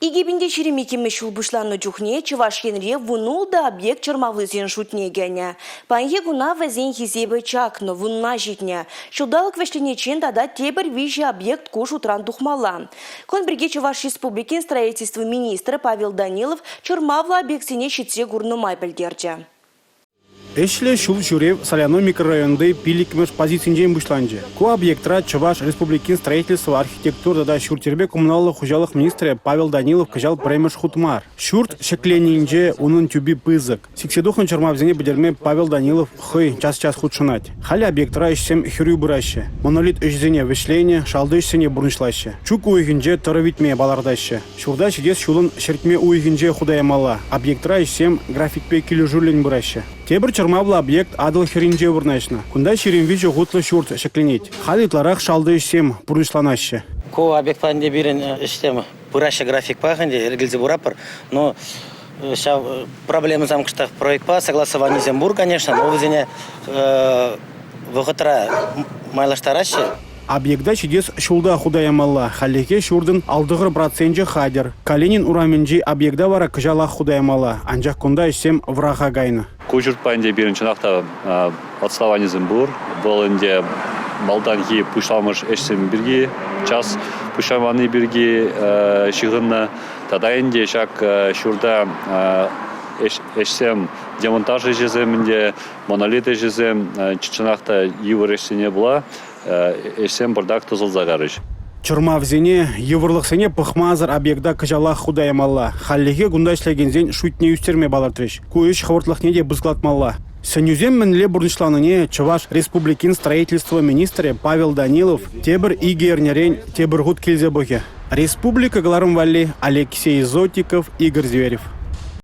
2022 ҫул пуҫланнӑ чухне Чӑваш Енре 16 объект чӑрмавлисен шутне кӗнӗ. Паянхи куна вӗсен хисепӗ чакнӑ, вунна ҫитнӗ. Ҫулталӑк вӗҫлениччен тата тепӗр виҫӗ объект ку шутран тухмалла. Кун пирки Чӑваш Республикин строительство министрӗ Павел Данилов чӑрмавлӑ объектсене ҫитсе курнӑ май пӗлтерчӗ. Ӗҫлӗ ҫул ҫӳрев Соляной микрорайонти пиллӗкмӗш позицинчен пуҫланчӗ. Ку объектра Чӑваш Республикин строительство, архитектура тата ҫурт-йӗрпе коммуналлӑ хуҫалӑх министрӗ Павел Данилов кӑҫал пӗрремӗш хут мар. Ҫурт ҫӗкленнинче унӑн тӳпи пысӑк. Сиксе тухнӑ чӑрмавсене пӗтерме Павел Данилов хӑй час-час хутшӑнать. Халӗ объектра ӗҫсем хӗрӳ пыраҫҫӗ. Монолит ӗҫӗсене вӗҫленӗ, шалти ӗҫсене пурнӑҫлаҫҫӗ. Чӳк уйӑхӗнче тӑрӑ витме палӑртаҫҫӗ. Ҫурта ҫитес ҫулӑн ҫӗртме уйӑхӗнче хута ямалла. Объектра ӗҫсем графикпе килӗшӳллӗн пыраҫҫӗ. Тепӗр чӑрмавлӑ объект Атӑл хӗрринче вырнаҫнӑ. Кунта 23 хутлӑ ҫурт ҫӗкленет. Халь ытларах шалти ӗҫсем пурнӑҫланаҫҫӗ. Ку объектпа ӗнтӗ пирӗн ӗҫсем пыраҫҫӗ графикпах ӗнтӗ, йӗркелесе пыратпӑр. Но ҫав проблемӑсем кӑштах проектпа согласованисем пур, конечно, но вӗсене вӑхӑтра майлаштараҫҫӗ. Объекта ҫитес ҫулта хута ямалла. Хальлӗхе ҫуртӑн 59 проценчӗ хатӗр. Калинин урамӗнчи объекта вара кӑҫалах хута ямалла. Анчах кунта ӗҫсем вӑраха кайнӑ. Ку ҫуртпа ӗнтӗ пирӗн чӑнах та отставанисем пур. Вӑл ӗнтӗ малтанхи пуҫламӑш ӗҫсем пирки час пуҫламанни пирки ҫыхӑннӑ. Тата ӗнтӗ ҫак ҫурта ӗҫсем, демонтаж ӗҫӗсем ӗнтӗ, монолит ӗҫӗсем чӑнах та йывӑр ӗҫсене пула ӗҫсем пӑртак тӑсӑлса карӗҫ. Чӑрмавсене, йывӑрлӑхсене пӑхмасӑр объекта кӑҫалах хута ямалла. Хальлӗхе кунта ӗҫлекенсен шутне ӳстерме палӑртрӗҫ. Ку ӗҫ хӑвӑртлӑхне те пысӑклатмалла. Сӗнӳсем мӗнле пурнӑҫланине Чӑваш Республикин строительство министрӗ Павел Данилов тепӗр икӗ эрнерен тепӗр хут килсе пӑхӗ. Республика кӑларӑм валли Алексей Зотиков, Игорь Зверев.